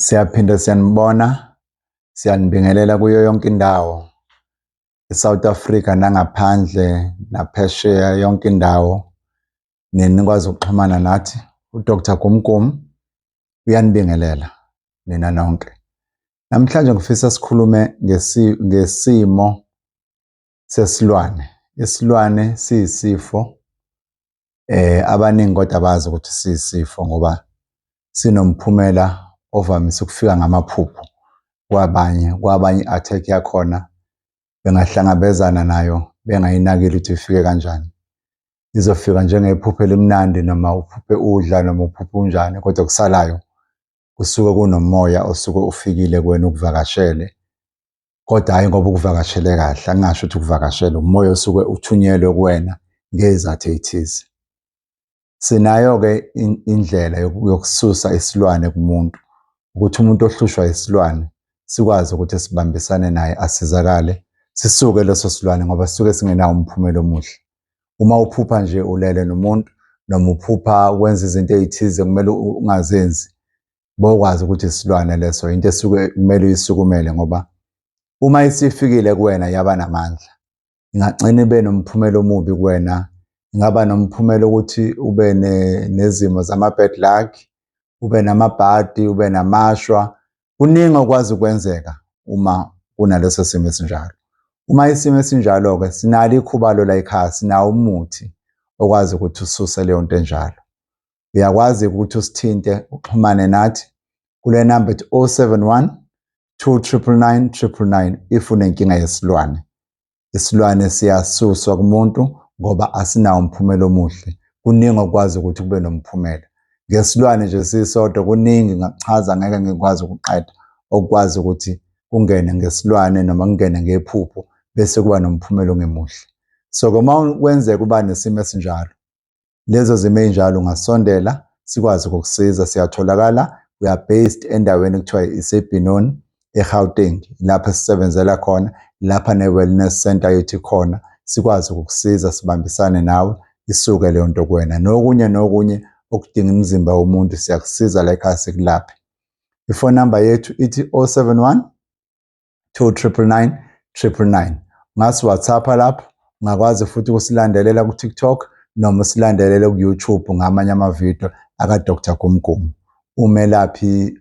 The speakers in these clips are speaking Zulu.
Siyaphinda siyanibona, siyanibingelela kuyo yonke indawo, eSouth Africa nangaphandle naphesheya yonke indawo. Nikwazi ukuxhumana nathi. UDr Gumgum uyanibingelela nina nonke. Namhlanje ngifisa sikhulume ngesimo sesilwane. Isilwane siyisifo, abaningi kodwa abazi ukuthi siyisifo ngoba sinomphumela ovamise ukufika ngamaphupho kwabanye, kwabanye i-attack yakhona bengahlangabezana nayo bengayinakile ukuthi ifike kanjani. Izofika njengephupho elimnandi noma uphuphe udla noma uphuphe unjani, kodwa okusalayo kusuke kunomoya osuke ufikile kuwena ukuvakashele. Kodwa hhayi ngoba ukuvakashele kahle, angingasho ukuthi ukuvakashele, umoya osuke uthunyelwe kuwena ngezizathu ey'thize. Sinayo-ke indlela yokususa isilwane kumuntu, ukuthi umuntu ohlushwa isilwane sikwazi ukuthi sibambisane naye asizakale, sisuke leso silwane ngoba sisuke singenawo umphumela omuhle. Uma uphupha nje ulele nomuntu noma uphupha wenza izinto ey'thize kumele ungazenzi, bokwazi ukuthi isilwane leso into esuke kumele uyisukumele ngoba uma isifikile kuwena yaba namandla. Ingagcina ibe nomphumela omubi kuwena, ingaba nomphumela ukuthi ube nezimo zama-bad luck, ube namabhadi, ube namashwa. Kuningi okwazi ukwenzeka uma kunaleso simo esinjalo. Uma isimo esinjalo-ke sinalo ikhubalo la ekhaya, sinawo umuthi okwazi ukuthi ususe leyo nto enjalo. Uyakwazi ukuthi usithinte uxhumane nathi kule namba ethi 071 2999 999 if unenkinga yesilwane. Isilwane siyasuswa kumuntu ngoba asinawo umphumela omuhle. Kuningi okwazi ukuthi kube nomphumela. Ngesilwane nje sisodwa kuningi ngakuchaza ngeke ngikwazi ukuqeda okwazi ukuthi kungene ngesilwane noma kungene ngephupho bese kuba nomphumela ongemuhle. So-ke uma kwenzeka uba nesimo esinjalo, lezo zimo ey'njalo ungasondela sikwazi ukukusiza. Siyatholakala, we are based endaweni ekuthiwa iseBenoni eGauteng, lapho esisebenzela khona, lapha ne-wellness center yethu ikhona, sikwazi ukukusiza sibambisane nawe isuke leyo nto kuwena. Nokunye nokunye okudinga umzimba womuntu siyakusiza la ekhaya sikulaphe. Ifoni number yethu ithi 071 2999 999. Ungasi-WhatsApp lapho, ungakwazi futhi ukusilandelela ku-TikTok noma usilandelele ku-YouTube ngamanye amavidiyo aka-Dr Gumgum, umelaphi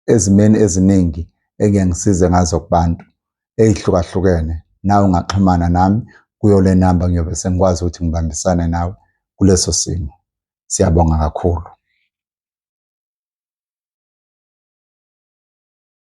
ezimeni eziningi engike ngisize ngazo kubantu ey'hlukahlukene. Nawe ungaxhumana nami kuyo le namba, ngiyobe sengikwazi ukuthi ngibambisane nawe kuleso simo. Siyabonga kakhulu.